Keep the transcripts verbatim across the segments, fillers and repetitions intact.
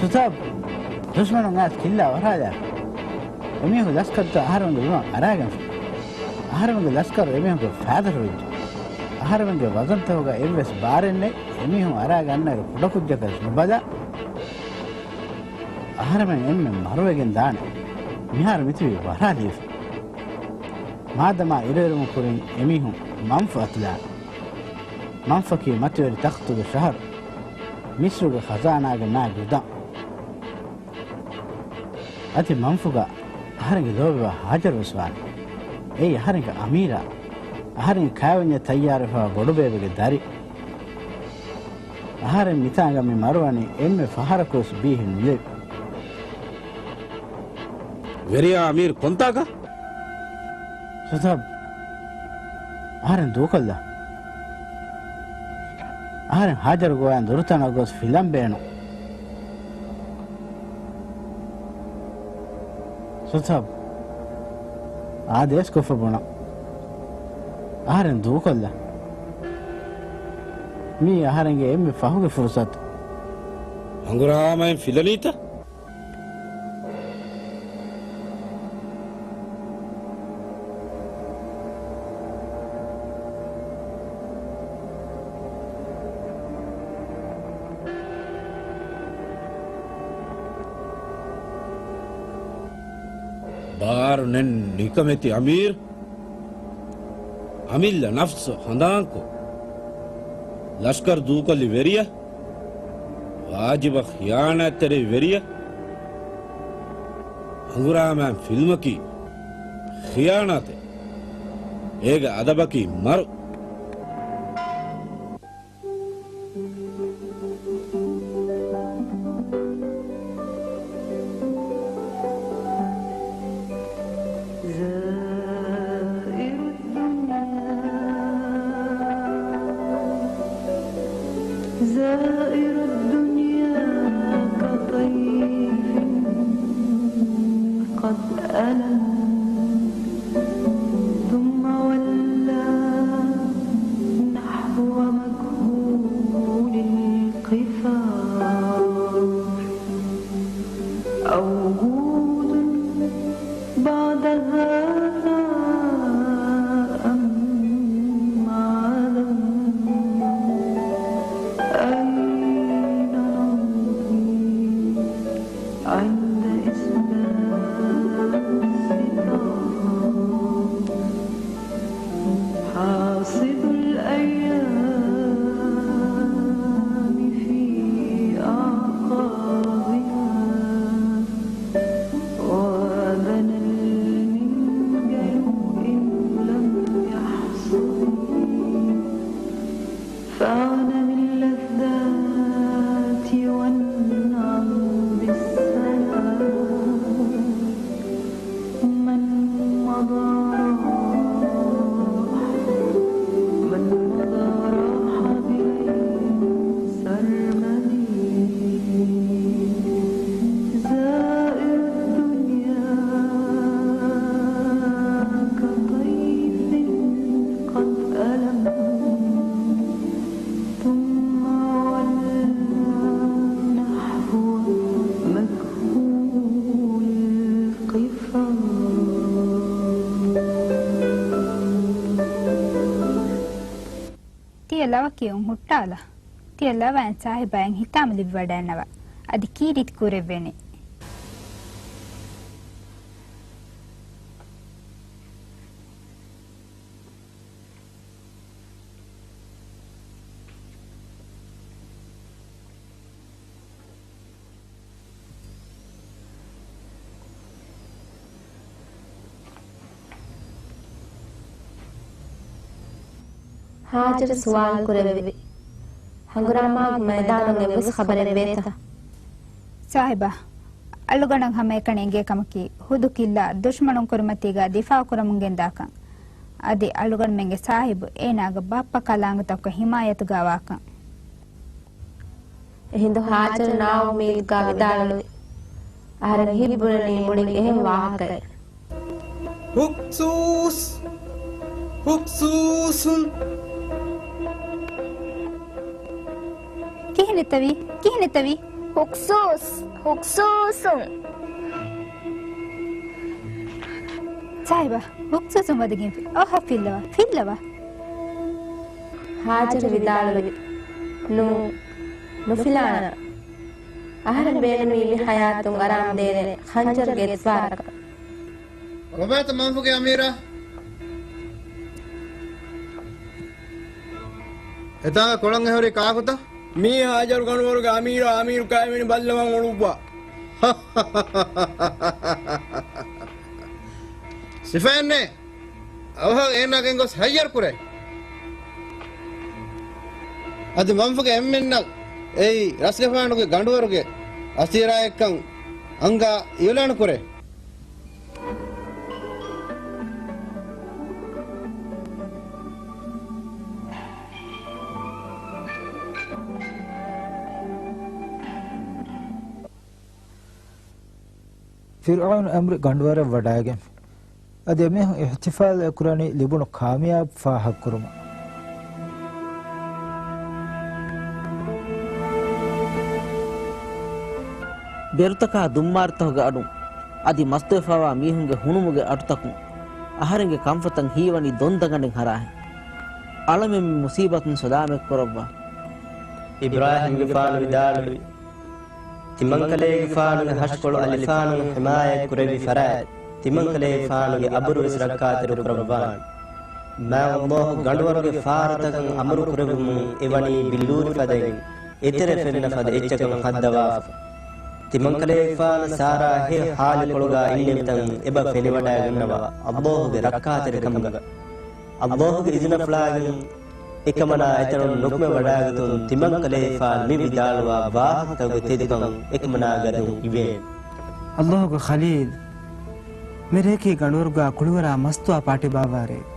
ސުތާބް، ދުޝްމަނުން އައިސް ކިއްލާ ވަރާލާފަ. އެމީހުން ލަސްކަރުތައް އަހަރެމެންގެ ބިމަށް އަރާގެންފި. އަހަރެމެންގެ ލަސްކަރު އެމީހުންގެ ފައިދަރު ވެއްޖެ. އަހަރެމެންގެ ވަޒަންތަކުގަ އެއްވެސް ބާރެއް ނެތް. އެމީހުން އަރާގަންނައިރު ކުޑަކުއްޖަކަށް ނުބަލާ. އަހަރެމެން އެންމެ މަރުވެގެން ދާނެ. މިހާރު މިތިބީ ވަރާލީފަ. މާދަމާ އިރުއެރުމު ކުރިން އެމީހުން މަންފު އަތުލާނެ. މަންފަކީ މަތިވެރި ތަޚްތުގެ ޝަހަރު. މިސްރުގެ ޚަޒާނާގެ މާ ގުދާން. އަދި މަންފުގަ އަހަރެންގެ ލޯބިވާ ހާޖަރު ވެސް ވާނެ. އެއީ އަހަރެންގެ އަމީރާ. އަހަރެންގެ ކާވެންޏަށް ތައްޔާރުވެފައިވާ ބޮޑުބޭބެގެ ދަރި. އަހަރެން މިތާނގަ މި މަރުވަނީ އެންމެ ފަހަރަކުވެސް ބީހި ނުލެވި. ވެރިޔާ އަމީރު ކޮންތާކަށް؟ ސުތާބް، އަހަރެން ދޫކޮށްލާ. އަހަރެން ހާޖަރު ގޮވާ ދުރުތަނަށް ގޮސް ފިލަން ބޭނުން. ސުތާބް، އާދޭސް ކޮށްފަ ބުނަން. އަހަރެން ދޫކޮށްލާ. މީ އަހަރެންގެ އެންމެ ފަހުގެ ފުރުސަތު. ހަނގުރާމައިން ފިލަނީތަ؟ ބާރު ނެތް ނިކަމެތި އަމީރު. އަމިއްލަ ނަފްސު ހަނދާންކޮށް، ލަޝްކަރު ދޫކޮށްލި ވެރިޔަށް، ވާޖިބަށް ޚިޔާނާތްތެރިވި ވެރިޔަށް، ހަނގުރާމައިން ފިލުމަކީ ޚިޔާނާތެއް. އޭގެ އަދަބަކީ މަރު. زائر الدنيا، زائر الدنيا كطيف قد ألم، ثم ولى نحو مكهول القفا. أوجود بعد هذا أم عدم؟ أين نمضي عند إسباب الفطام؟ حاصد الأيام في أعقابها، وبنى المنجل إن لم يحصد. فأغن باللذات وانعم بالسلام. من مضى راح، من مضى راح بغير سرمدي. زائر الدنيا كطيف قد ألم، ثم ولى نحو مكهول القفا. ތިޔަ ލަވަ ކިޔުން ހުއްޓާލަ. ތިޔަ ލަވައިން ސާހިބާއިން ހިތާމަ ލިބިވަޑައިންނަވާ. އަދި ކީރިތި ކުރެއްވޭނެ. ހާޖަރު ސުވާލު ކުރެއްވި. ހަނގުރާމާގެ މައިދާނުން އެއްވެސް ޚަބަރެއް ވޭތަ؟ ސާހިބާ، އަޅުގަނޑަށް ހަމައެކަނި އެނގޭ ކަމަކީ، ހުދު ކިއްލާ ދުޝްމަނުން ކުރިމަތީގަ ދިފާއު ކުރަމުން ގެންދާކަން. އަދި އަޅުގަނޑުމެންގެ ސާހިބު އޭނާގެ ބައްޕަ ކަލާނގެތަކުގެ ހިމާޔަތުގަ ވާކަން. އެހިނދު ހާޖަރު ނާއުއްމީދުގަ ވިދާޅުވި. އަހަރެން ހިތްބުރަނީ މުޅިން އެހެން ވާހަކައެއް. ހުކްސޫސް! ހުކްސޫސުން! ކިހިނެއްތަވީ؟ ކިހިނެއްތަވީ؟ ހުކްސޫސް، ހުކްސޫސުން. ސާހިބާ، ހުކްސޫސުން ވަދެގެންފި. އަވަހަށް ފިއްލަވާ، ފިއްލަވާ. ހާޖަރު ވިދާޅުވި، ނޫން، ނުފިލާނަން. އަހަރެން ބޭނުމީ މި ހަޔާތުން އަރާމުދޭނެ ޚަންޖަރުގެ އެތުފާރަކަށް. ރޮބާތަ މަންފުގެ އަމީރާ؟ އެތާ ކޮޅަށް އެހުރީ ކާކުތަ؟ މީ ހާޖަރު ގަނޑުވަރުގެ އަމީރާ، އަމީރު ކާއިމިން ބައްލަވަން އުޅުއްވާ. ސިފައެއްނެ. އަވަހަށް އޭނާ ގެންގޮސް ހައްޔަރު ކުރޭ. އަދި މަންފުގެ އެންމެންނަށް އެއީ ރަސްގެފާނުގެ ގަނޑުވަރުގެ އަސީރާއެއްކަން އަންގާ އިއުލާނު ކުރޭ. ފިރުޢައުނު އަމްރު ގަނޑުވަރަށް ވަޑައިގެން، އަދި އެމީހުން އިޙްތިފާލު އެކުރަނީ ލިބުނު ކާމިޔާބު ފާހަގަކުރުމަށް. ބޭރުތަކާ ދުންމާރުތަކުގެ އަޑުން، އަދި މަސްދުވެފައިވާ މީހުންގެ ހުނުމުގެ އަޑުތަކުން، އަހަރެންގެ ކަންފަތަށް ހީވަނީ ދޮންދަގަނޑެއް ހަރާހެން. އަޅަމެން މި މުސީބަތުން ސަލާމަތް ކުރައްވާ. އިބްރާހީމްގެފާނު ވިދާޅުވި، ތިމަންކަލޭގެފާނުގެ ހަށިކޮޅު އަލިފާނުން ޙިމާޔަތް ކުރެއްވި ފަރާތް، ތިމަންކަލޭގެފާނުގެ އަބުރުވެސް ރައްކާތެރި ކުރައްވާނެ. މާތް ﷲ ގަނޑުވަރުގެ ފާރުތަކަށް އަމުރު ކުރެއްވުމުން އެ ވަނީ ބިއްލޫރި ފަދައިން އެތެރެ ފެންނަ ފަދަ އެއްޗަކަށް ހައްދަވާފަ. ތިމަންކަލޭގެފާނު ސާރާ ހެޔޮ ޙާލުކޮޅުގަ އިންނެވިތަން އެބަ ފެނިވަޑައިގަންނަވާ ﷲ ގެ ރައްކާތެރިކަމުގަ. ﷲ ގެ އިޒުނަފުޅާގެން އެކަމަނާ އެތަނުން ނުކުމެވަޑައިގަތުން ތިމަންކަލޭގެފާނު މި ވިދާޅުވާ ވާހަކަތަކުގެ ތެދުކަން އެކަމަނާގަ ދެން އިވޭނެ. ﷲ ގެ ޚަލީލް، މި ރެޔަކީ ގަނޑުވަރުގަ ކުޅިވަރާ މަސްތުވާ ޕާޓީ ބާއްވާ ރެއެއް.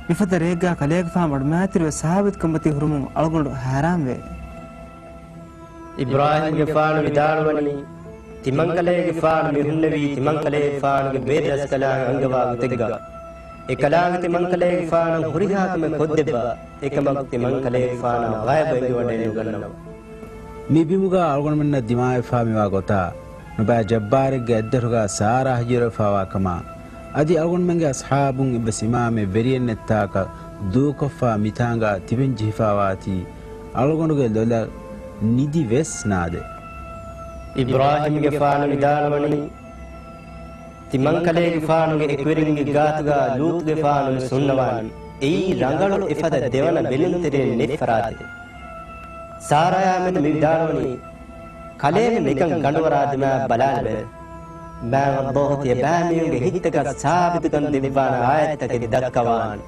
މިފަދަ ރެއެއްގަ ކަލޭގެފާނު މަޑުމައިތިރިވެ ސާބިތުކަންމަތީ ހުރުމުން އަޅުގަނޑު ހައިރާންވޭ. އިބްރާހީމްގެފާނު ވިދާޅުވަނީ، ތިމަންކަލޭގެފާނު މި ހުންނެވީ ތިމަންކަލޭގެފާނުގެ ބޭރަސްކަލާނގެ އަންގަވާ ގޮތެއްގަ. އެކަލާނގެ ތިމަންކަލޭގެފާނަށް ހުރިހާ ކަމެއް ކޮށްދެއްވާ، އެކަމަކު ތިމަންކަލޭގެފާނާ ޣައިބަށް އެނގިވަޑައެއް ނުގަންނަވާ. މި ބިމުގަ އަޅުގަނޑުމެންނަށް ދިމާވެފާ މިވާ ގޮތާ، ނުބައި ޖައްބާރެއްގެ އަތްދަށުގަ ސާރާ ހައްޔަރުވެފާވާ ކަމާ، އަދި އަޅުގަނޑުމެންގެ އަޞްޙާބުން އެއްވެސް އިމާމެއް ވެރިއެއް ނެތް ތާކަށް ދޫކޮށްފާ މިތާނގަ ތިބެންޖެހިފާވާތީ، އަޅުގަނޑުގެ ލޮލަށް ނިދި ވެސް ނާދޭ. އިބްރާހީމްގެފާނު ވިދާޅުވަނީ، ތިމަންކަލޭގެފާނުގެ އެކުވެރިންގެ ގާތުގަ ލޫޠުގެފާނު ވެސް ހުންނަވާނެ. އެއީ ރަނގަޅު އެފަދަ ދެވަނަ ބެލުންތެރިން ނެތް ފަރާތެއް. ސާރާޔާމެދު މި ވިދާޅުވަނީ، ކަލޭމެން ނިކަން ގަނޑުވަރާ ދިމާއަށް ބަލާލެވޭ. މާތް ﷲ ތިޔަބައިމީހުންގެ ހިތްތަކަށް ސާބިތުކަން ދެއްވާނެ އާޔަތްތަކެއް ދައްކަވާނެ.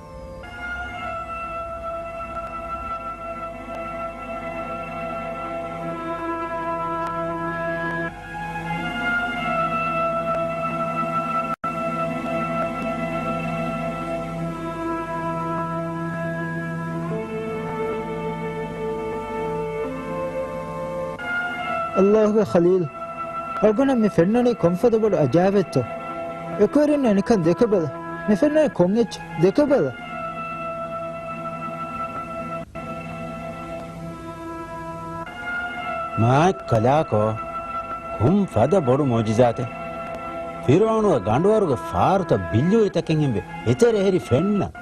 ﷲ ގެ ޚަލީލް، އަޅުގަނޑަށް މި ފެންނަނީ ކޮންފަދަ ބޮޑު އަޖާއިބެއްތޯ؟ އެކުވެރިންނާ ނިކަން ދެކެބަލަ. މި ފެންނަނީ ކޮން އެއްޗެއް؟ ދެކެބަލަ. މާތް ކަލާކޯ، ކޮން ފަދަ ބޮޑު މުޢުޖިޒާތެއް؟ ފިރުޢައުނުގެ ގަނޑުވަރުގެ ފާރުތައް ބިއްލޫރިތަކެއްހެންވެ އެތެރެ އެހެރި ފެންނަން.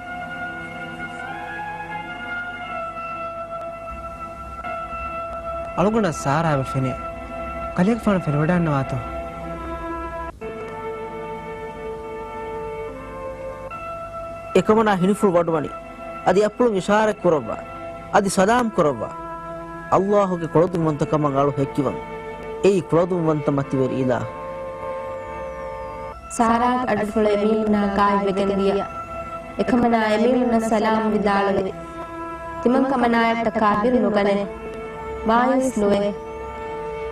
އަޅުގަނޑަށް ސާރާ އެބަ ފެނޭ. ކަލޭގެފާނު ފެނިވަޑައިގަންނަވާތޯ؟ އެކަމަނާ ހިނިފުޅު ވަޑުވަނީ. އަދި އަތްޕުޅުން އިޝާރަތް ކުރައްވާ. އަދި ސަލާމް ކުރައްވާ. ﷲ ގެ ކުޅަދުންވަންތަކަމަށް އަޅު ހެއްކިވަން. އެއީ ކުޅަދުންވަންތަ މަތިވެރި އިލާހު. ސާރާގެ އަޑުފުޅު އެމީހުންނާ ގާތްވެގެން ދިޔަ. އެކަމަނާ އެމީހުންނަށް ސަލާމް ވިދާޅުވި. ތިމަންކަމަނާޔަށްޓަކާ ބިރު ނުގަނެ. މާޔޫސް ނުވޭ.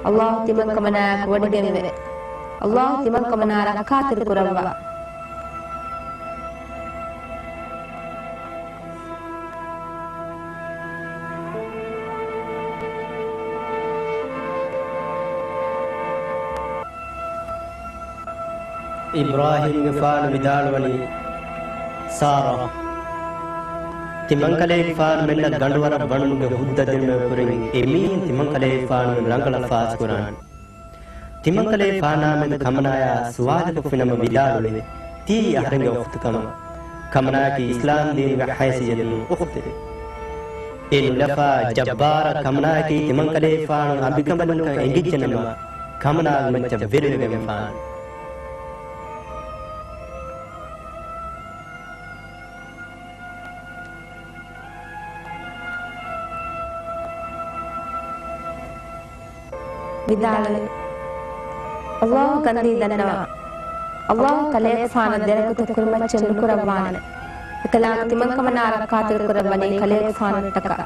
ﷲ ތިމަންކަމަނާޔަކު ވޮޑިގެންވޭ. ﷲ ތިމަންކަމަނާ ރައްކާތެރި ކުރައްވާ. އިބްރާހީމްގެފާނު ވިދާޅުވަނީ، ސާރާ، ތިމަންކަލޭގެފާނުމެންނަށް ގަނޑުވަރަށް ވަނުމުގެ ހުއްދަ ދިނުމެއް ކުރިން އެމީހުން ތިމަންކަލޭގެފާނު ރަނގަޅަށް ފާސްކުރާނެ. ތިމަންކަލޭގެފާނާމެދު ކަމަނާޔާ ސުވާލަކަށް ފިނަމަ ވިދާޅުވި، ތީ އަހަރެންގެ އުޚްތު ކަމަށް. ކަމަނާއަކީ އިސްލާމް ދީނުގެ ހައިސިއްޔަތުން އުޚްތެއް. އެ ނުލަފާ ޖައްބާރަށް ކަމަނާއަކީ ތިމަންކަލޭގެފާނު އަނބިކަނބަލުންކަން އެނގިއްޖެނަމަ، ކަމަނާގެ މައްޗަށް ވެރިވެގެންފާނެ. ވިދާޅުވި، ﷲ ކަންދީ ދަންނަވާ. ﷲ ކަލޭގެފާނަށް ދެރަކުތައް ކުރިމައްޗަށް ނުކުރައްވާނެ. އެކަލާނގެ ތިމަން ކަމަނާ ރައްކާތެރި ކުރައްވަނީ ކަލޭގެފާނަށްޓަކާ.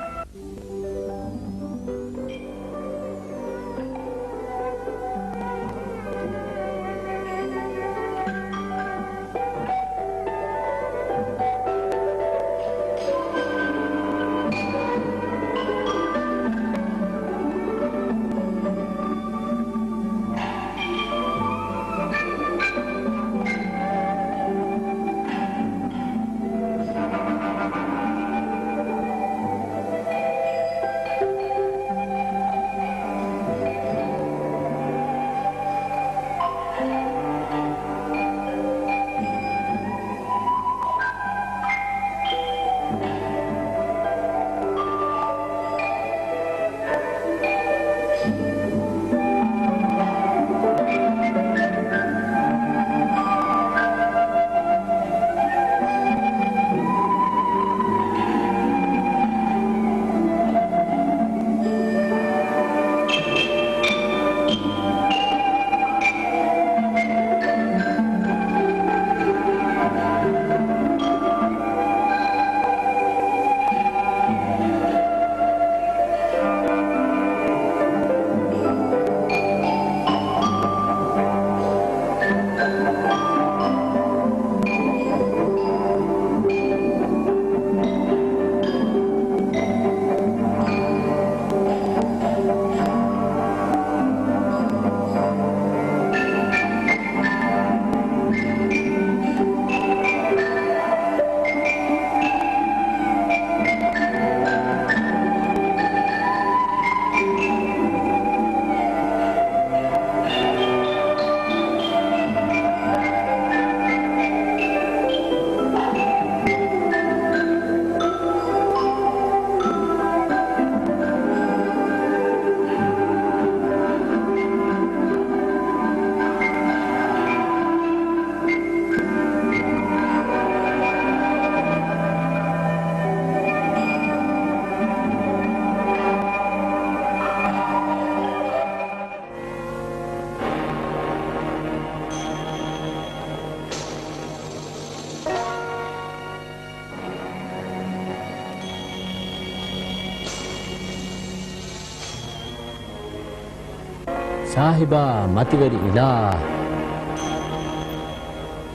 ސާހިބާ މަތިވެރި އިލާހް،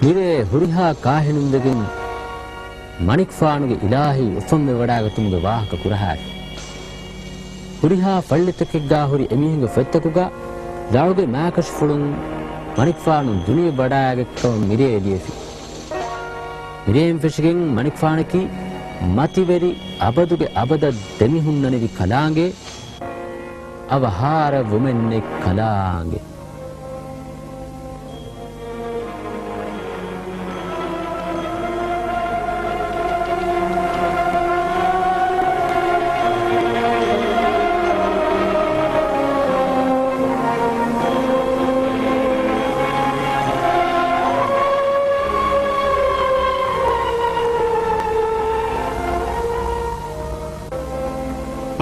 މިރޭ ހުރިހާ ކާހިނުންވެގެން މަނިކުފާނުގެ އިލާހީ އުފަންވެވަޑައިގަތުމުގެ ވާހަކަ ކުރަހާފި. ހުރިހާ ފައްޅިތަކެއްގާ ހުރި އެމީހުންގެ ފޮތްތަކުގަ ރައުގެ މާކަށިފުޅުން މަނިކުފާނު ދުނިޔެ ވަޑައިގަތްކަމަށް މިރޭ ލިޔެފި. މިރޭން ފެށިގެން މަނިކުފާނަކީ މަތިވެރި އަބަދުގެ އަބަދަށް ދެމިހުންނަނިވި ކަލާނގެ، އަވަހާރަ ވުމެއްނެތް ކަލާނގެ.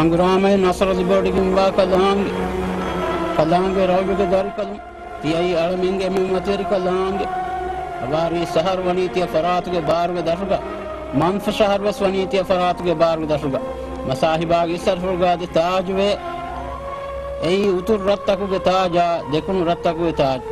ހަނގުރާމައިން އަސަރު ލިބިވަޑައިގެންވާ ކަލާނގެ، ކަލާނގެ ރައުގެ ދަރިކަލުން ތިޔައީ އަޅަމެންގެ މި މަތިވެރި ކަލާނގެ. އަވާރީ ސަހަރު ވަނީ ތިޔަ ފަރާތުގެ ބާރުގެ ދަށުގަ، މަންފަ ޝަހަރު ވެސް ވަނީ ތިޔަ ފަރާތުގެ ބާރުގެ ދަށުގަ. މަސާހިބާގެ އިސްއަށްފުޅުގަ އަދި ތާޖުވޭ. އެއީ އުތުރު ރަށްތަކުގެ ތާޖާ، ދެކުނު ރަށްތަކުގެ ތާޖު.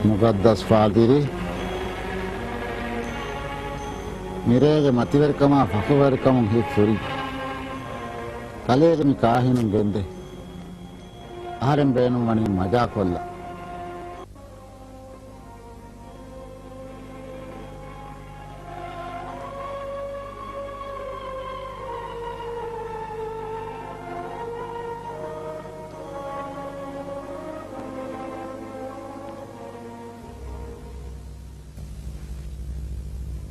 މުގައްދަސް ފާދިރީ، މިރޭގެ މަތިވެރިކަމާ ފަޚުރުވެރިކަމުން ހިތް ފުރި. ކަލޭގެ މި ކާހިނުން ގެންދޭ. އަހަރެން ބޭނުން ވަނީ މަޖާކޮށްލަން.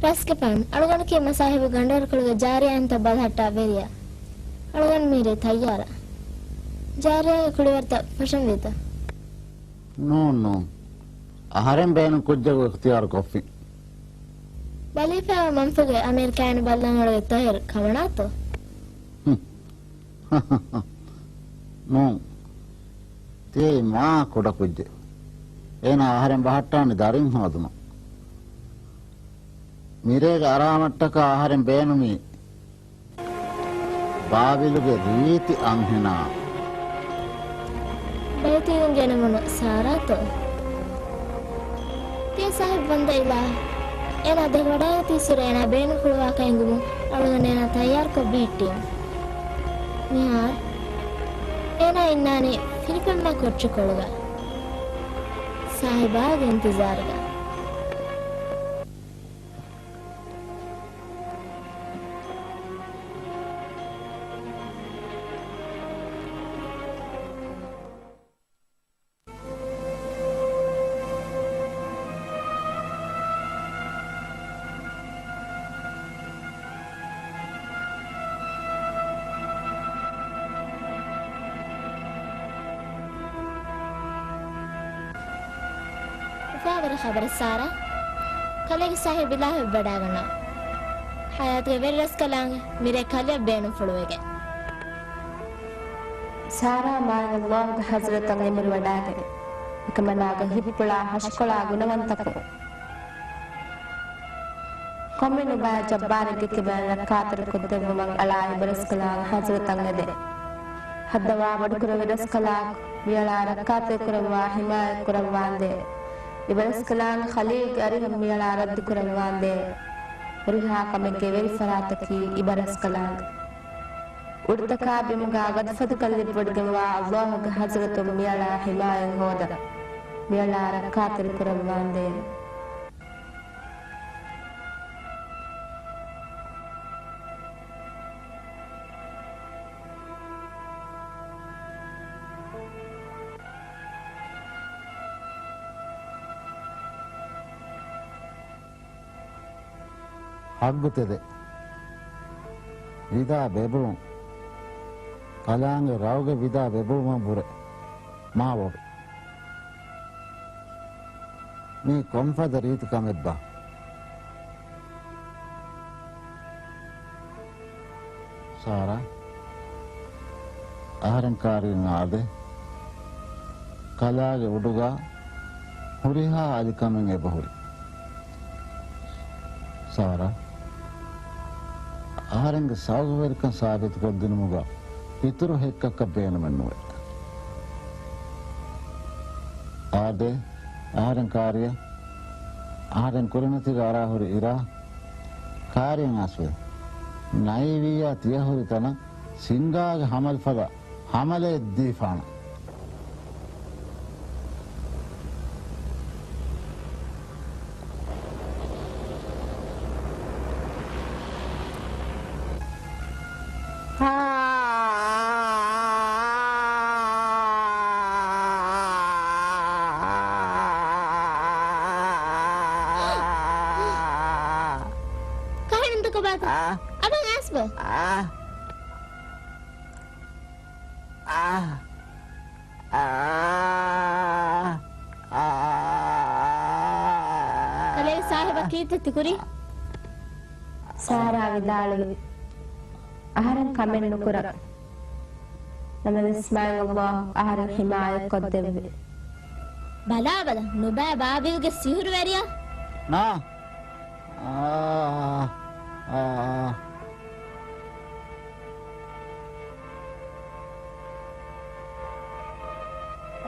ރަސްގެފާނު، އަޅުގަނޑަކީ މަސާހިބު ގަނޑުވަރުކޮޅުގެ ޖާރިޔާއިންތައް ބަލަހައްޓާ ވެރިޔާ. އަޅުގަނޑު މިހިރީ ތައްޔާރަށް. ޖާރިޔާގެ ކުޅިވަރުތައް ފަށަންވީތަ؟ ނޫން، ނޫން. އަހަރެން ބޭނުން ކުއްޖަކު އިޚްތިޔާރު ކޮށްފިން. ބަލީފައިވާ މަންފުގެ އަމީރު ކާއިނު ބައްލަން އަޅުގެ ތޮހިރު ކަމަނާތޯ؟ ނޫން. ތިޔައީ މާ ކުޑަ ކުއްޖެއް. އޭނާ އަހަރެން ބަހައްޓާނީ ދަރިން ހޯދުމަށް. މިރޭގެ އަރާމަށްޓަކާ އަހަރެން ބޭނުމީ ބާބިލުގެ ރީތި އަންހެނާ. ބައިތީގެން ގެނެވުނު ސާރާތޯ؟ ތިޔަ ސާހިބް ވަންދަ އިލާހު. އޭނާ ދެކެ ވަޑައިގަތީއްސުރެ އޭނާ ބޭނުން ފުޅުވާކަށް އެނގުމުން އަޅުގަނޑު އޭނާ ތައްޔާރުކޮށް ބެހެއްޓީމު. މިހާރު އޭނާ އިންނާނީ ފިނިފެންމާ ކުއްޖަކޮޅުގަ. ސާހިބާގެ އިންތިޒާރުގަ. އުފާވެރި ޚަބަރެއް ސާރާ. ކަލޭގެ ސާހިބު އިލާހު ވަޑައިގަންނަވާ. ޙަޔާތުގެ ވެރި ރަސްކަލާނގެ މިރޭ ކަލެއަށް ބޭނުންފުޅުވެގެން. ސާރާ މާތް ﷲ ގެ ޙަޟްރަތަށް އެނބުރި ވަޑާގެން، އެކަމަނާގެ ހިތްޕުޅާ ހަށިކޮޅާ ގުނަވަންތަކުން، ކޮންމެ ނުބައި ޖައްބާރެއްގެ ކިބައިން ރައްކާތެރިކޮށްދެއްވުމަށް އަޅާ އިބަރަސްކަލާނގެ ޙަޟްރަތަށް އެދެން. ހައްދަވާ ބޮޑުކުރެއްވި ރަސްކަލާކޮ، މިއަޅާ ރައްކާތެރިކުރައްވާ ޙިމާޔަތްކުރައްވާނދޭ. އިބަރަސްކަލާނގެ ޚަލީގެ އަރިހަށް މިއަޅާ ރައްދުކުރައްވާނދޭ. ހުރިހާ ކަމެއްގެ ވެރިފަރާތަކީ އިބަރަސްކަލާނގެ. އުޑުތަކާ ބިމުގާ ގަދަފަދަކަށް ލެއްވަޑިގެންވާ ﷲ ގެ ޙަޟްރަތުން މިއަޅާ ޙިމާޔަތް ހޯދަން. މިއަޅާ ރައްކާތެރިކުރައްވާނދޭ. ހައްގުތެދެއް. ވިދާ ބެބުޅުން. ކަލާނގެ ރައުގެ ވިދާ ބެބުޅުމަށްވުރެ މާ ބޮޑު. މީ ކޮންފަދަ ރީތި ކަމެއްބާ؟ ސާރާ، އަހަރެން ކާރިން އާދެ. ކަލާގެ އުޑުގަ ހުރިހާ އަލިކަމެއް އެބަހުރި. ސާރާ، އަހަރެންގެ ސައުގުވެރިކަން ސާބިތުކޮށްދިނުމުގަ އިތުރު ހެއްކަކަށް ބޭނުމެއްނުވޭ. އާދެ، އަހަރެން ކާރިއަށް. އަހަރެން ކުރިމަތީގަ އަރާހުރި އިރާ ކާރިއަށް އައިސްފަ. ނައިވިއްޔާ ތިޔަ ހުރި ތަނަށް ސިންގާގެ ހަމަލުފަދަ ހަމަލައެއް ދީފާނަން. ކަހެން ދުކަބާތަ؟ އާ. އަބަން އައިސްބަ. އާ. އާ. އާ. އާ. ކަލޭގެ ސާހިބަށް ކީއްތަ ތިކުރީ؟ ސާރާ ވިދާޅުވި. އަހަރެން ކަމެއް ނުކުރަން. ނަމަވެސް މާތް ﷲ އަހަރެން ޙިމާޔަތްކޮށްދެއްވި. ބަލާބަލަ، ނުބައި ބާބިލްގެ ސިހުރުވެރިޔާ. ނާ. އާ، އާ.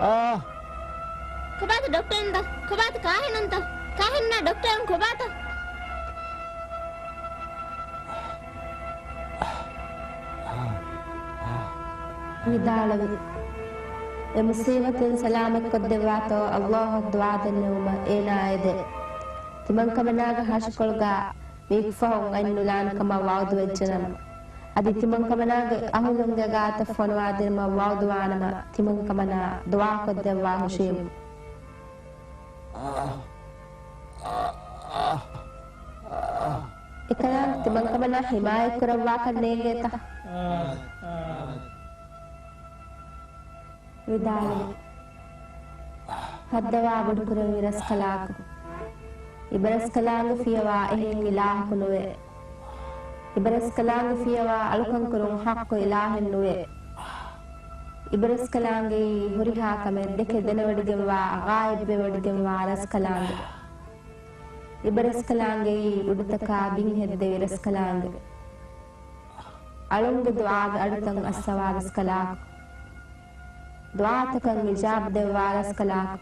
އާ. ކޮބާ ޑޮކްޓަރުންތަ؟ ކޮބާތަ ކާހިނުންތަ؟ ކާހިންނާ ޑޮކްޓަރުން ކޮބާތަ؟ ވިދާޅުވި، އެ މުސީބަތުން ސަލާމަތްކޮށްދެއްވާތޯ ﷲ އަށް ދުޢާ ދެންނެވުމަށް އޭނާ އެދެ. ތިމަންކަމަނާގެ ހަށިކޮޅުގަ މީގެ ފަހުން އަތް ނުލާނެ ކަމަށް ވަޢުދުވެއްޖެނަމަ، އަދި ތިމަންކަމަނާގެ އަހުލުންގެ ގާތަށް ފޮނުވާދިނުމަށް ވަޢުދުވާނަމަ، ތިމަންކަމަނާ ދުޢާކޮށްދެއްވާ ހުށީމު. އެކަލާނގެ ތިމަންކަމަނާ ހިމާޔަތްކުރައްވާކަށް ނޭނގޭތަ؟ ވިދާޅުވި، ހައްދަވާ ބޮޑުކުރެއްވި ރަސްކަލާކޮ، އިބަރަސްކަލާނގެ ފިޔަވާ އެހެން އިލާހަކު ނުވޭ. އިބަރަސްކަލާނގެ ފިޔަވާ އަޅުކަންކުރުން ޙައްޤު އިލާހެއް ނުވޭ. އިބަރަސްކަލާނގެއީ ހުރިހާ ކަމެއް ދެކެ ދެނެވޮޑިގެންވާ ޣާއިބްވެވޮޑިގެންވާ ރަސްކަލާނގެ. އިބަރަސްކަލާނގެއީ އުޑުތަކާ ބިން ހެއްދެވި ރަސްކަލާނގެ. އަޅުންގެ ދުޢާގެ އަޑުތައް އައްސަވާ ރަސްކަލާކޮ. ދުޢާތަކަށް އިޖާބަ ދެއްވާ ރަސްކަލާކޮ.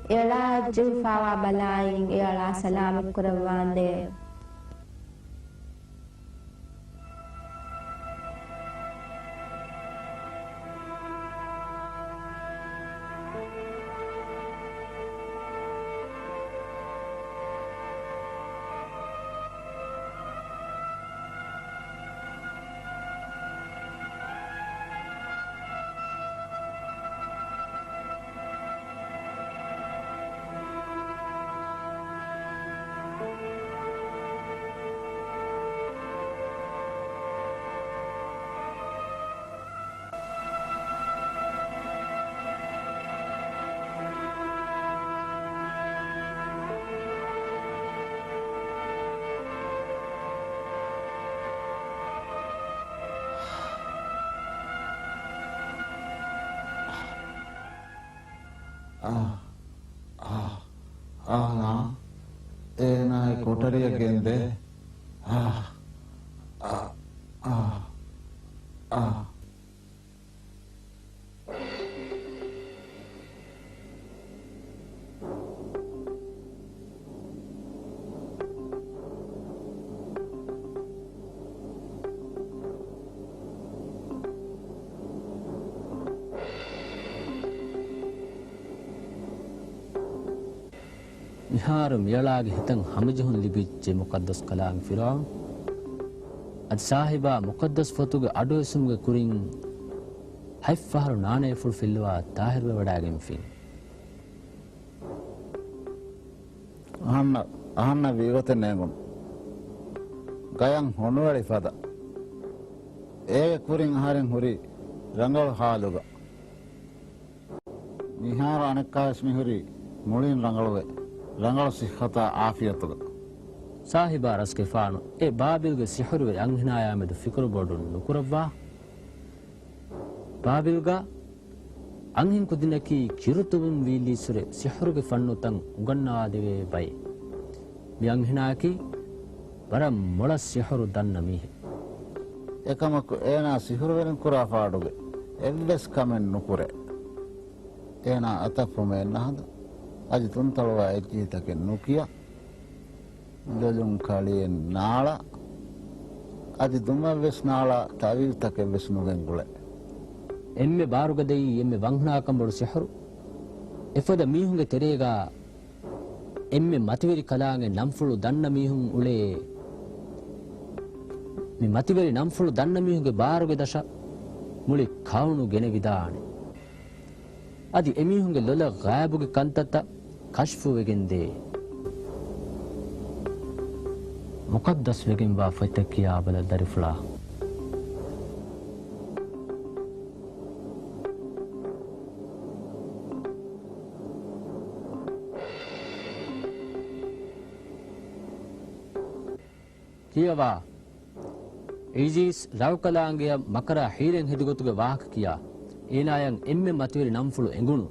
އެއަޅާއަށް ޖެހިފާވާ ބަލާއިން އެއަޅާ ސަލާމަތްކުރައްވާނދޭ. އާ، އާ، އާ، އާ، އޭނާއެއް ކޮޓަރިއަށް ގެންދޭ. އާ، އާ، އާ، އާ. މިހާރު މިއަޅާގެ ހިތަށް ހަމަޖެހުން ލިބިއްޖެ މުޤައްދަސް ކަލާނގެ ފިރުޢައުން. އަދި ސާހިބާ މުޤައްދަސް ފޮތުގެ އަޑުއެއްސުމުގެ ކުރިން ހަތް ފަހަރު ނާނޭފުޅު ފިއްލަވާ ޠާހިރުވެވަޑާގެންފިން. އަހަންނަށް، އަހަންނަށް ވީގޮތެއް ނޭނގުނު. ގަޔަށް ހޮނުވެޅި ފަދަ. އޭގެ ކުރިން އަހަރެން ހުރީ ރަނގަޅު ޙާލުގަ. މިހާރު އަނެއްކާވެސް މިހުރީ މުޅިން ރަނގަޅުވެ، ރަނގަޅު ޞިއްޙަތާ ޢާފިޔަތުގަ. ސާހިބާ ރަސްގެފާނު އެ ބާބިލްގެ ސިޙުރުވެރި އަންހެނާޔާމެދު ފިކުރުބޮޑުން ނުކުރައްވާ. ބާބިލްގަ އަންހެން ކުދިންނަކީ ކިރުތުވުން ވީއްލީއްސުރެ ސިޙުރުގެ ފަންނުތައް އުނގަންނަވާދެވޭ ބައެއް. މި އަންހެނާއަކީ ވަރަށް މޮޅަށް ސިޙުރު ދަންނަ މީހެއް. އެކަމަކު އޭނާ ސިޙުރުވެރިން ކުރާ ފާޑުގެ އެއްވެސް ކަމެއް ނުކުރޭ. އޭނާ އަތަށް ފުމޭ ނަހަދު، އަދި ތުންތަޅުވާ އެއްޗިހިތަކެއް ނުކިޔާ، ލޮލުން ކަޅިއެއް ނާޅާ، އަދި ދުމަށްވެސް ނާޅާ، ތަވީޒުތަކެއްވެސް ނުގެންގުޅޭ. އެންމެ ބާރުގަދައީ އެންމެ ވަންހަނާކަންބޮޑު ސިޙުރު. އެފަދަ މީހުންގެ ތެރޭގަ އެންމެ މަތިވެރި ކަލާނގެ ނަންފުޅު ދަންނަ މީހުން އުޅޭ. މި މަތިވެރި ނަންފުޅު ދަންނަ މީހުންގެ ބާރުގެ ދަށަށް މުޅި ކައުނު ގެނެވިދާނެ. އަދި އެމީހުންގެ ލޮލަށް ޣައިބުގެ ކަންތައްތައް ކަޝްފުވެގެންދޭ. މުޤައްދަސްވެގެންވާ ފޮތްތައް ކިޔާބަލަ ދަރިފުޅާ. ކިޔަވާ. އީޒީސް ރައުކަލާނގެއަށް މަކަރާ ހީލެއް ހެދިގޮތުގެ ވާހަކަ ކިޔާ. އޭނާޔަށް އެންމެ މަތިވެރި ނަންފުޅު އެނގުނު.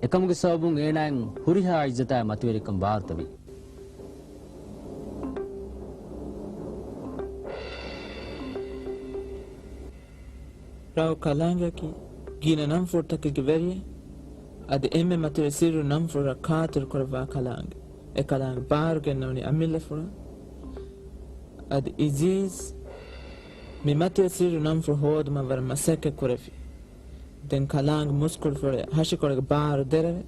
އެކަމުގެ ސަބަބުން އޭނާޔަށް ހުރިހާ އިއްޒަތާއި މަތިވެރިކަން ބާރުތަވި. ރައުކަލާނގެއަކީ ގިނަ ނަންފުޅުތަކެއްގެ ވެރިއެއް. އަދި އެންމެ މަތިވެރި ސިއްރު ނަންފުޅަށް ކާތިރުކުރައްވާ ކަލާނގެ، އެ ކަލާނގެ ބާރު ގެންނަވަނީ އަމިއްލަފުޅަށް. އަދި އިޒީޒް، މި މަތިވެރި ސިއްރު ނަންފުޅު ހޯދުމަށް ވަރަށް މަސައްކަތް ކުރެއްވި. ދެން ކަލާނގެ މުސްކުޅިފުޅެއް ހަށިކޮޅުގެ ބާރު ދެރަވެ،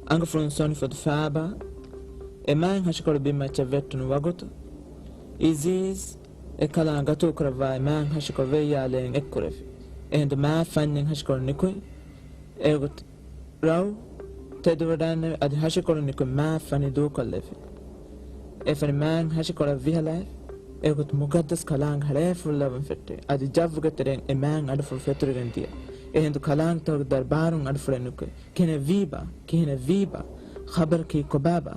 އަނގަފުޅުން ސޮނިފޮދު ފާބާ، އެ މާތް ހަށިކޮޅު ބިންމައްޗަށް ވެއްޓުނު ވަގުތު، އިޒީޒް އެ ކަލާނގެ ގަތުލުކުރައްވާ އެ މާތް ހަށިކޮޅު ވެއްޔާލޭން އެއްކުރެއްވި. އެހިނދު މާތް ފަންޏެއް ހަށިކޮޅު ނިކުތް. އެގޮތު ރައު ތެދުވަޑާންނެވި. އަދި ހަށިކޮޅު ނިކުތް މާތް ފަނި ދޫކޮށްލެވި. އެ ފަނި މާތް ހަށިކޮޅަށް ވިހަޅައިފި. އެގޮތު މުގައްދަސް ކަލާނގެ ހަޅޭފުޅު ލަވަން ފެއްޓެވި. އަދި ޖައްވުގެ ތެރެއިން އެ މާތް އަޑުފުޅު ފެތުރިގެން ދިޔަ. އެހިނދު ކަލާނގެތަކުގެ ދަރު ބާރުން އަޑުފުޅެއް ނުކުތް. ކިހިނެއް ވީބާ؟ ކިހިނެއް ވީބާ؟ ޚަބަރަކީ ކޮބާބާ؟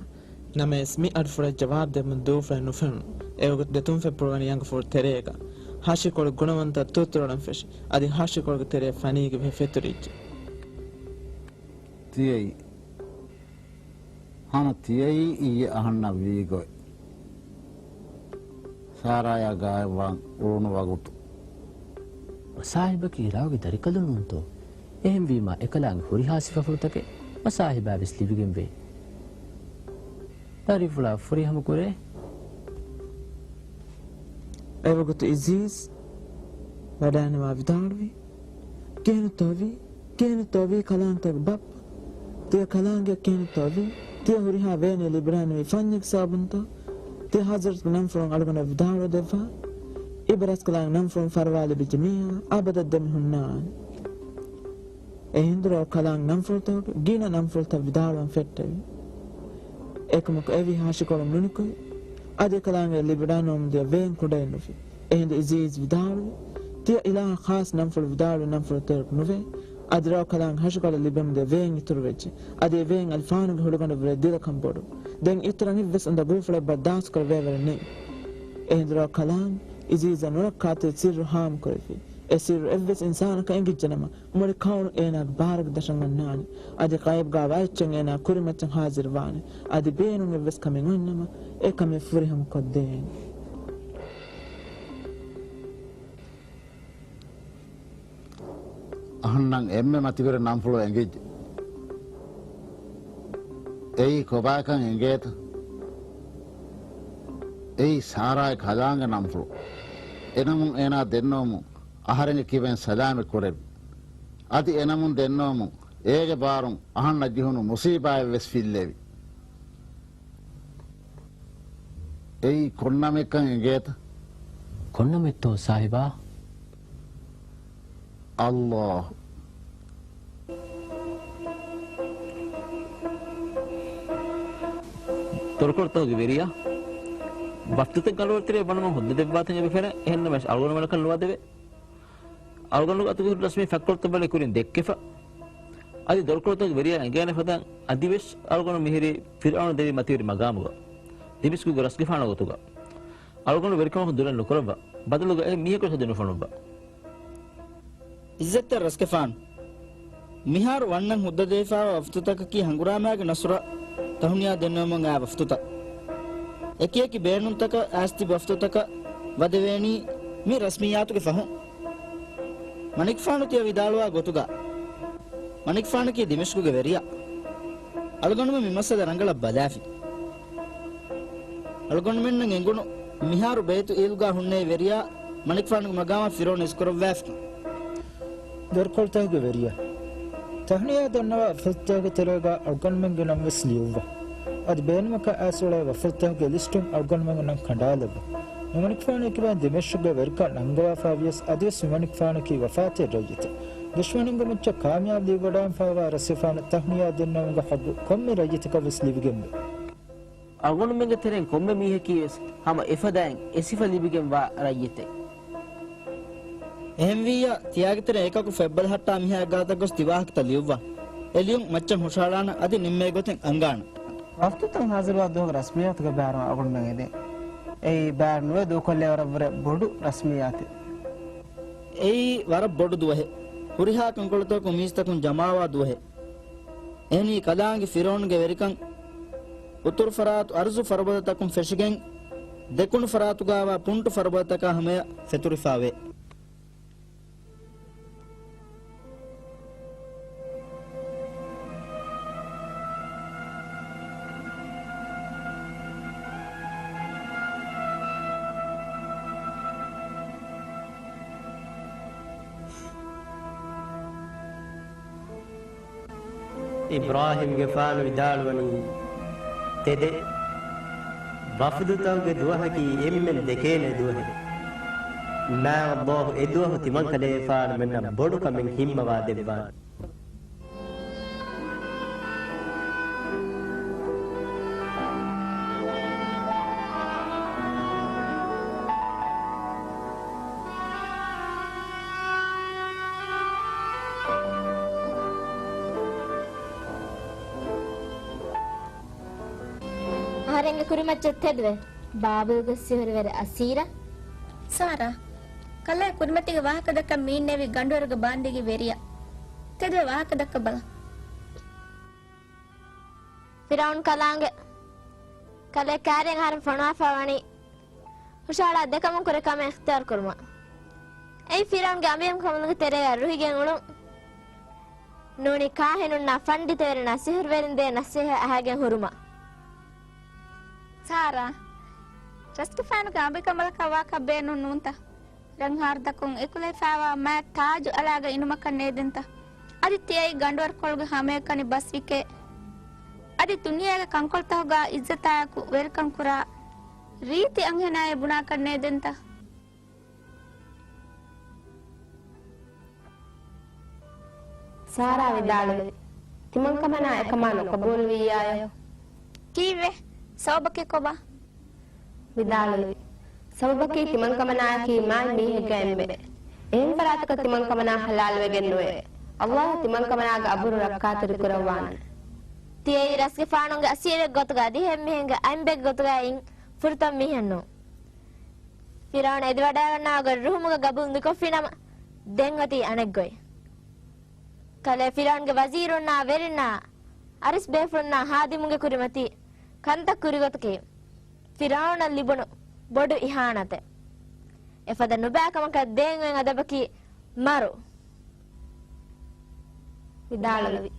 ނަމަވެސް މި އަޑުފުޅަށް ޖަވާބު ދެމުން ދޫފުޅެއް ނުފެނުނު. އެވަގުތު ދެތުން ފެއްޕުޅުވަނީ އަނގަފުޅު ތެރޭގަ. ހަށިކޮޅު ގުނަވަންތަ ތުއްތުރަޅަން ފެށި. އަދި ހަށިކޮޅުގެ ތެރޭ ފަނީގެ ފެ-، ފެތުރިއްޖެ. ތިޔައީ. ހަމަ ތިޔައީ އިއްޔެ އަހަންނަށް ވީ ގޮތް. ސާރާޔާ ގާތްވާން އުޅުނު ވަގުތު. މަސާހިބަކީ ރައުގެ ދަރިކަލުން ނޫންތޯ؟ އެހެންވީމާ އެކަލާނގެ ހުރިހާ ސިފަފުޅުތަކެއް މަސާހިބާ ވެސް ލިބިގެންވޭ. ދަރިފުޅާ ފުރިހަމަ ކުރޭ. އެވަގުތު އިޒީޒް ވަޑާންނަވާ ވިދާޅުވި، ކިހިނެއްތޯ ވީ؟ ކިހިނެއްތޯ ވީ ކަލާނގެ ބައްޕަ؟ ތިޔަ ކަލާނގެ ކިހިނެއްތޯ ވީ؟ ތިޔަ ހުރިހާ ވޭނެއް ލިބިރާނެވީ ފަންޏެއްގެ ސަބަބުންތޯ؟ ތިޔަ ހަޒްރަތުގެ ނަންފުޅުން އަޅުގަނޑަށް ވިދާޅުވެ ދެއްވާ. އިބަރަސްކަލާނގެ ނަންފުޅުން ފަރުވާ ލިބިއްޖެ މީހާ އަބަދަށް ދެމިހުންނާނެ. އެހިނދު ރައު ކަލާނގެ ނަންފުޅުތަކުގެ ގިނަ ނަންފުޅުތައް ވިދާޅުވަން ފެއްޓެވި. އެކަމަކު އެވީ ހަށިކޮޅު ނުނިކުތް. އަދި ކަލާނގެ ލިބިރާނުވަމުންދިޔަ ވޭން ކުޑައެއް ނުފި. އެހިނދު އިޒީޒް ވިދާޅުވި، ތިޔަ އިލާހަށް ޚާއްސަ ނަންފުޅު ވިދާޅުވި ނަންފުޅު ތެރެއަކު ނުވޭ. އަދި ރައު ކަލާނގެ ހަށިކޮޅަށް ލިބެމުންދިޔަ ވޭން އިތުރުވެއްޖެ. އަދި އެ ވޭން އަލިފާނުގެ ހުޅުގަނޑަށްވުރެ ދިލަކަށް ބޮޑު. ދެން އިތުރަށް އެއްވެސް އުނދަގޫފުޅެއް ބަރުދާސްތުކުރައްވައިވަރެއް ނެތް. އެހިނދު ރައު ކަލާނގެ އިޒީޒަށް ނުރައްކާތެރި ސިއްރު ހާމަކުރެއްވި. އެ ސިއްރު އެއްވެސް އިންސާނަކަށް އެނގިއްޖެނަމަ، މުޅި ކައުނު އޭނާގެ ބާރުގެ ދަށަށް އަންނާނެ. އަދި ޣައިބުގާވާ އެއްޗެއް އޭނާ ކުރިމައްޗަށް ހާޒިރުވާނެ. އަދި ބޭނުން އެއްވެސް ކަމެއް އޮތްނަމަ، އެ ކަމެއް ފުރިހަމަ ކޮށްދޭނެ. އަހަންނަށް އެންމެ މަތިވެރި ނަންފުޅު އެނގިއްޖެ. އެއީ ކޮބާކަން އެނގޭތަ؟ އެއީ ސާރާއި ކަލާނގެ ނަންފުޅު. އެނަމުން އޭނާ ދެންނެވުމުން އަހަރެންގެ ކިބައިން ސަލާމަތް ކުރެއްވި. އަދި އެނަމުން ދެންނެވުމުން އޭގެ ބާރުން އަހަންނަށް ޖެހުނު މުސީބާއެއް ވެސް ފިއްލެވި. އެއީ ކޮން ނަމެއްކަން އެނގޭތަ؟ ކޮން ނަމެއްތޯ ސާހިބާ؟ އައްލާހު. ދޮރުކޮޅުތަކުގެ ވެރިޔާ، ވަފްދުތައް ގަނޑުވަރު ތެރޭ ވަނަމުން ހުއްދަ ދެއްވާތަން އެބަ ފެނޭ، އެހެންނަމަވެސް އަޅުގަނޑުމެންނަކަށް ނުވާދެވޭ. އަޅުގަނޑުގެ އަތުގެ ހުރި ރަސްމީ ފައްކޮޅުތައް ބަލި ކުރިން ދެއްކެފަ. އަދި ދޮރުކޮޅުތަކުގެ ވެރިޔާ އެނގޭނެ ފަދައިން އަދިވެސް އަޅުގަނޑު މިހިރީ ފިރުޢައުނު ދެވި މަތިވެރި މަގާމުގަ ދިމިޝްޤުގެ ރަސްގެފާނުގެ ގޮތުގަ. އަޅުގަނޑު ވެރިކަމަކުން ދުރެއް ނުކުރައްވާ. ބަދަލުގަ އެ މީހަކު ހެދި ނުފޮނުއްވާ. އިއްޒަތްތެރި ރަސްގެފާނު، މިހާރު ވަންނަން ހުއްދަ ދެވިފާވާ ވަފްދުތަކަކީ ހަނގުރާމައިގެ ނަސްރަށް ތަހުނިޔާ ދެންނެވުމަށް އައި ވަފްދުތައް. އެކިއެކި ބޭނުންތަކަށް އައިސް ތިބި ވަފްދުތަކަށް ވަދެވޭނީ މި ރަސްމިއްޔާތުގެ ފަހުން. މަނިކުފާނު ތިޔަ ވިދާޅުވާ ގޮތުގަ، މަނިކުފާނަކީ ދިމިޝްޤުގެ ވެރިޔާ. އަޅުގަނޑުމެން މި މައްސަލަ ރަނގަޅަށް ބަލާފި. އަޅުގަނޑުމެންނަށް އެނގުނު މިހާރު ބައިތު އީލްގާ ހުންނެވި ވެރިޔާ މަނިކުފާނުގެ މަގާމަށް ފިރުޢައުނު އިސްކުރައްވާފިކަން. ދޮރުކޮޅުތަކުގެ ވެރިޔާ، ތަހުނިޔާ ދަންނަވާ ވަފްދުތަކުގެ ތެރޭގަ އަޅުގަނޑުމެންގެ ނަން ވެސް ލިޔުއްވާ. އަދި ބޭނުމަކަށް އައިސް އުޅޭ ވަފްދުތަކުގެ ލިސްޓުން އަޅުގަނޑުމެންގެ ނަން ކަނޑާލައްވާ. މި މަނިކުފާނު އެކިބައިން ދިމިޝްޤުގެ ވެރިކަން ނަންގަވާފަ ވިޔަސް އަދިވެސް މި މަނިކުފާނަކީ ވަފާތެރި ރައްޔިތެއް. ދުޝްމަނުންގެ މައްޗަށް ކާމިޔާބު ލިބިވަޑާންފަވާ ރަސްގެފާނަށް ތަހުނިޔާ ދެންނެވުމުގެ ޙައްޤު ކޮންމެ ރައްޔިތަކަށް ވެސް ލިބިގެންވޭ. އަޅުގަނޑުމެންގެ ތެރެއިން ކޮންމެ މީހަކީވެސް ހަމަ އެފަދައިން އެ ސިފަ ލިބިގެންވާ ރައްޔިތެއް. އެހެންވިއްޔާ، ތިޔާގެ ތެރެއިން އެކަކު ފެއްބަލަހައްޓާ މީހާގެ ގާތަށް ގޮސް ތި ވާހަކަތައް ލިޔުއްވާ. އެ ލިޔުން މައްޗަށް ހުށަހަޅާނަން އަދި ނިންމޭ ގޮތެއް އަންގާނަން. ވަފްދުތައް ހާޒިރުވާ ދުވަހުގެ ރަސްމިއްޔާތުގެ ބާރު އަޅުގަނޑުމެން އެދޭ. އެއީ ބާރު ނުވެ ދޫކޮށްލައި ވަރަށްވުރެ ބޮޑު ރަސްމިއްޔާތެއް. އެއީ ވަރަށް ބޮޑު ދުވަހެއް. ހުރިހާ ކަންކޮޅުތަކުން މީސްތަކުން ޖަމާވާ ދުވަހެއް. އެހެނީ ކަލާނގެ ފިރުޢައުނުގެ ވެރިކަން އުތުރު ފަރާތު އަރްޒު ފަރުބަދަތަކުން ފެށިގެން، ދެކުނު ފަރާތުގާވާ ޕުންޓު ފަރުބަދަތަކާ ހަމަޔަށް ފެތުރިފާވޭ. އިބްރާހީމްގެފާނު ވިދާޅުވަނީ، ތެދެއް، ވަފުދުތަކުގެ ދުވަހަކީ އެންމެން ދެކޭނެ ދުވަހެއް. މާތް ﷲ އެދުވަހު ތިމަންކަލޭގެފާނުމެންނަށް ބޮޑު ކަމެއް ހިންމަވާ ދެއްވާނެ. އަހަރެންގެ ކުރިމައްޗަށް ތެދުވެ، ބާބިލްގެ ސިހުރުވެރި އަސީރާ. ސާރާ، ކަލޭ ކުރިމަތީގެ ވާހަކަ ދައްކަން މީންނެވި ގަނޑުވަރުގެ ބާންދީގެ ވެރިޔާ. ތެދުވެ ވާހަކަ ދައްކަ ބަލަ. ފިރައުން ކަލާނގެ، ކަލޭ ކާރިއަށް އަހަރެން ފޮނުވާފަ ވަނީ ހުށަހަޅާ ދެކަމުން ކުރެ ކަމެއް އިޚްތިޔާރު ކުރުމަށް. އެއީ ފިރައުންގެ އަނބިމަންކަމުގެ ތެރެއަށް ރުހިގެން އުޅުން. ނޫނީ ކާހިނުންނާ ފަންޑިތަވެރިންނާ ސިހުރުވެރިން ދޭ ނަސޭހަތް އަހައިގެން ހުރުމަށް. ސާރާ، ރަސްގެފާނުގެ އަނބިކަނބަލަކަށް ވާކަށް ބޭނުން ނޫންތަ؟ ރަން ހާރުދަކުން އެކުލެވިފައިވާ މާތް ތާޖު އަލާގެ އިނުމަކަށް ނޭދެންތަ؟ އަދި ތިޔައީ ގަނޑުވަރުކޮޅުގެ ހަމައެކަނި ބަސްވިކޭ. އަދި ދުނިޔޭގެ ކަންކޮޅުތަކުގަ އިއްޒަތާއެކު ވެރިކަން ކުރާ ރީތި އަންހެނާއޭ ބުނާކަށް ނޭދެންތަ؟ ސާރާ ވިދާޅުވި، ތިމަންކަމަނާ އެކަމާ ނުޤަބޫލުވިއްޔާޔޯ؟ ކީއްވެ؟ ސަބަބަކީ ކޮބާ؟ ވިދާޅުވި، ސަބަބަކީ ތިމަންކަމަނާއަކީ މާތް މީހެއްގެ އެންމެ. އެހެން ފަރާތަކަށް ތިމަންކަމަނާ ޙަލާލުވެގެން ނުވޭ. ﷲ ތިމަންކަމަނާގެ އަބުރު ރައްކާތެރި ކުރައްވާނެ. ތިޔައީ ރަސްގެފާނުގެ އަސީރެއް ގޮތުގަ އަދި އެހެން މީހެއްގެ އަތްބައެއްގެ ގޮތުގަ އިން ފުރަތަމަ މީހެއް ނޫން. ފިރައުން އެދިވަޑައިގަންނަވާ ގޮތް ރުހުމުގަ ގަބޫލު ނުކޮށްފިނަމަ، ދެން އޮތީ އަނެއްގޮތް. ކަލޭ ފިރައުންގެ ވަޒީރުންނާ ވެރިންނާ އަރިސް ބޭފުޅުންނާ ހާދިމުންގެ ކުރިމަތީ ކަންތައް ކުރިގޮތަކީ، ފިރައުނަށް ލިބުނު ބޮޑު އިހާނަތެއް. އެފަދަ ނުބައިކަމަކަށް ދޭން އޮތް އަދަބަކީ މަރު. ވިދާޅުވި،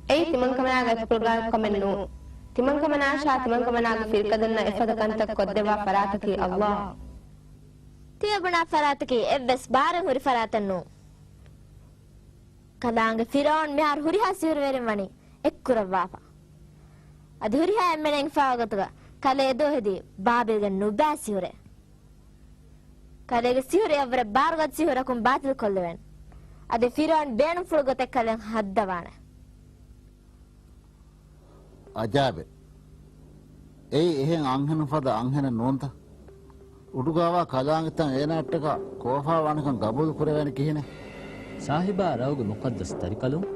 އެއީ ތިމަންކަމަނާގެ އަތްޕުޅުގަ ކަމެއް ނޫން. ތިމަންކަމަނާއަށާ ތިމަންކަމަނާގެ ފިރިކަދަންނަށް އެފަދަ ކަންތައް ކޮށްދެއްވާ ފަރާތަކީ ﷲ. ތިޔަބުނާ ފަރާތަކީ އެއްވެސް ބާރެއް ހުރި ފަރާތެއް ނޫން. ކަލާނގެ ފިރައުން މިހާރު ހުރިހާ ސިހުރުވެރިން ވަނީ އެއްކުރައްވާފަ. އަދި ހުރިހާ އެންމެން އެނގިފާވާ ގޮތުގަ ކަލޭ އެދުވަހު ހެދީ ބާބިލްގެ ނުބައި ސިހުރެއް. ކަލޭގެ ސިހުރު އެއަށްވުރެ ބާރުގަދަ ސިހުރަކުން ބާތިލް ކޮށްލެވޭނެ. އަދި ފިރައުން ބޭނުންފުޅު ގޮތެއް ކަލޭން ހައްދަވާނެ. އަޖާބެ. އެއީ އެހެން އަންހެނުން ފަދަ އަންހެނެއް ނޫންތަ؟ އުޑުގަވާ ކަލާނގެތައް އޭނާއަށްޓަކާ ކޯފާވާނެކަން ގަބޫލު ކުރެވޭނެ ކިހިނެއް؟ ސާހިބާ ރައުގެ މުޤައްދަސް ދަރިކަލުން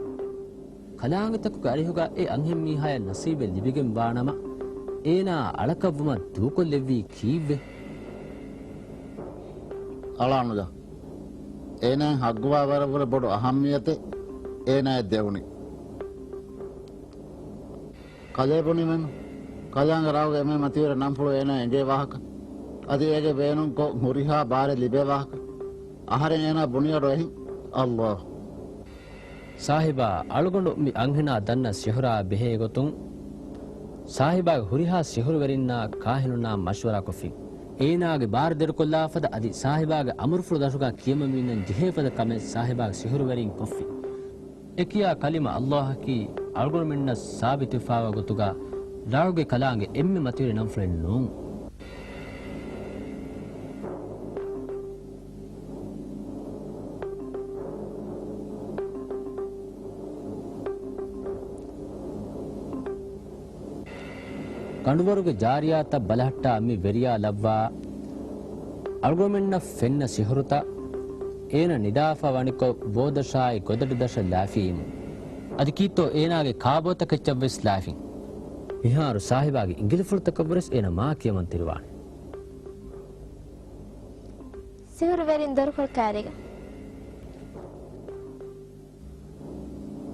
ކަލާނގެތަކުގެ އަރިހުގަ އެ އަންހެންމީހާޔަށް ނަސީބެއް ލިބިގެން ވާނަމަ، އޭނާ އަޅަކަށްވުމަށް ދޫކޮށްލެއްވީ ކީއްވެ؟ އަޅާނުލާ. އޭނާއަށް ހައްގުވާ ވަރަށްވުރެ ބޮޑު އަހައްމިޔަތެއް އޭނާއަށް ދެވުނީ. ކަލޭ ބުނީމެން، ކަލާނގެ ރައުގެ އެންމެ މަތިވެރި ނަންފުޅު އޭނާ އެނގޭ ވާހަކަ، އަދި އޭގެ ބޭނުންކޮށް ހުރިހާ ބާރެއް ލިބޭ ވާހަކަ، އަހަރެން އޭނާ ބުނިއަޑު އެހިން، ﷲ. ސާހިބާ، އަޅުގަނޑު މި އަންހެނާ ދަންނަ ސިހުރާ ބެހޭގޮތުން، ސާހިބާގެ ހުރިހާ ސިހުރުވެރިންނާ ކާހިނުންނާ މަޝްވަރާކޮށްފިން. އޭނާގެ ބާރު ދެރުކޮށްލާފަދަ އަދި ސާހިބާގެ އަމުރުފުޅު ދަށުގާ ކިޔަމަންވީންނަން ޖެހޭފަދަ ކަމެއް ސާހިބާގެ ސިހުރުވެރިން ކޮށްފިން. އެކިޔާ ކަލިމަ ﷲ އަކީ އަޅުގަނޑުމެންނަށް ސާބިތުވެފާވާ ގޮތުގާ ރައުގެ ކަލާނގެ އެންމެ މަތިވެރި ނަންފުޅެއް ނޫން. ގަނޑުވަރުގެ ޖާރިޔާތައް ބަލަހައްޓާ މި ވެރިޔާ ލައްވާ އަޅުގަނޑުމެންނަށް ފެންނަ ސިހުރުތައް އޭނަ ނިދާފަ ވަނިކޮށް ބޯދަށާއި ގޮދަޑިދަށަށް ލާފިއީމު. އަދި ކީއްތޯ އޭނާގެ ކާބޯތަކެއްޗަށްވެސް ލާފިން. މިހާރު ސާހިބާގެ އިނގިލިފުޅުތަކަށްވުރެސް އޭނަ މާ ކިޔަމަން ތިރިވާނެ. ސިހުރުވެރިން ދޮރުކޮޅު ކާރީގަ.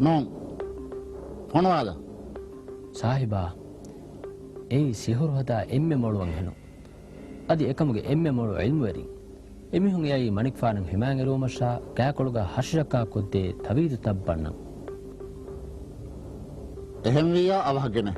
ނޫން. ފޮނުވާލަ. ސާހިބާ، އެއީ ސިހުރު ހަދާ އެންމެ މޮޅު އަންހެނުން. އަދި އެކަމުގެ އެންމެ މޮޅު ޢިލްމުވެރިން. އެމީހުން އެއައީ މަނިކުފާނު ހިމާއިން އެރުވުމަށާ ގާކޮޅުގަ ހަށިރައްކާ ކޮށްދޭ ތަވީދުތައް ބަންނަން. އެހެންވިއްޔާ އަވަހަށް ގެނޭ.